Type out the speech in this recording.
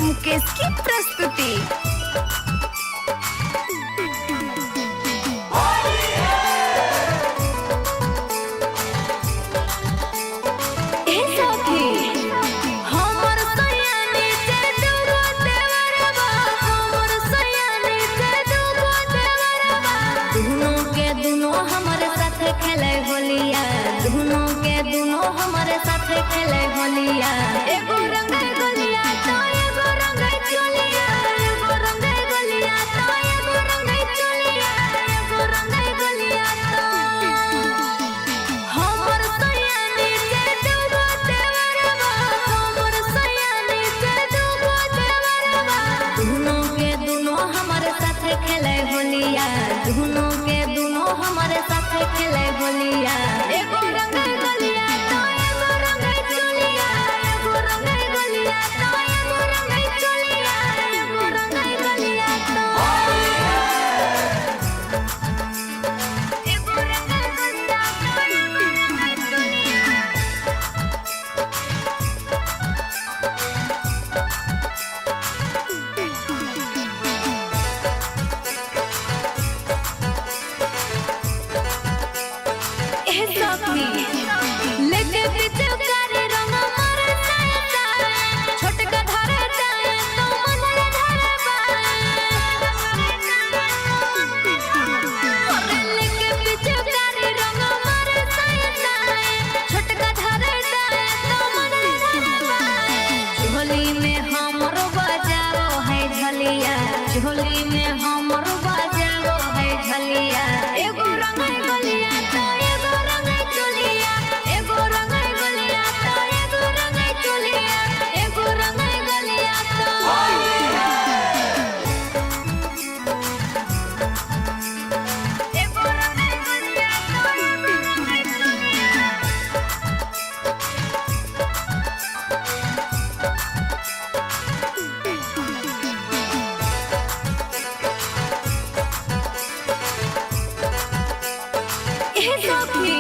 मुकेश की प्रस्तुति। ए सखी, हमर सयानी से दूगो देवरबा, हमर सयानी से दूगो देवरबा। दुनो के दुनो हमर साथ खेले होलिया, दुनो के दुनो हमर साथ खेले होलिया। एगो रंग गलिया तो एगो रंग चोलिया, एगो रंग गलिया तो एगो रंग चोलिया, एगो रंग गलिया तो। हमर सयानी से दूगो देवरबा, हमर सयानी से दूगो देवरबा। दुनो के दुनो हमर साथ खेले होलिया, दुनो के दुनो हमर साथ खेले होलिया। एगो रंग गलिया तो एगो रंग चोलिया, एगो रंग गलिया तो एगो रंग चोलिया, एगो रंग गलिया तो। एगो रंग गलिया तो एगो रंग चोलिया। ए सखी, लेके पीछे करे रंग मारे साए साए, छोटका धरे जाए तो मनरे धरे बाए। अरे लेके पीछे करे रंग मारे साए साए, छोटका धरे जाए तो मनरे धरे बाए। झोली में हमर बजाओ है झलिया, झोली में हमर बजाओ है झलिया। एगो रंग गलिया तो एगो रंग चोलिया, एगो रंग गलिया तो एगो रंग चोलिया, एगो रंग गलिया तो। एगो रंग गलिया तो एगो रंग चोलिया। ए सखी,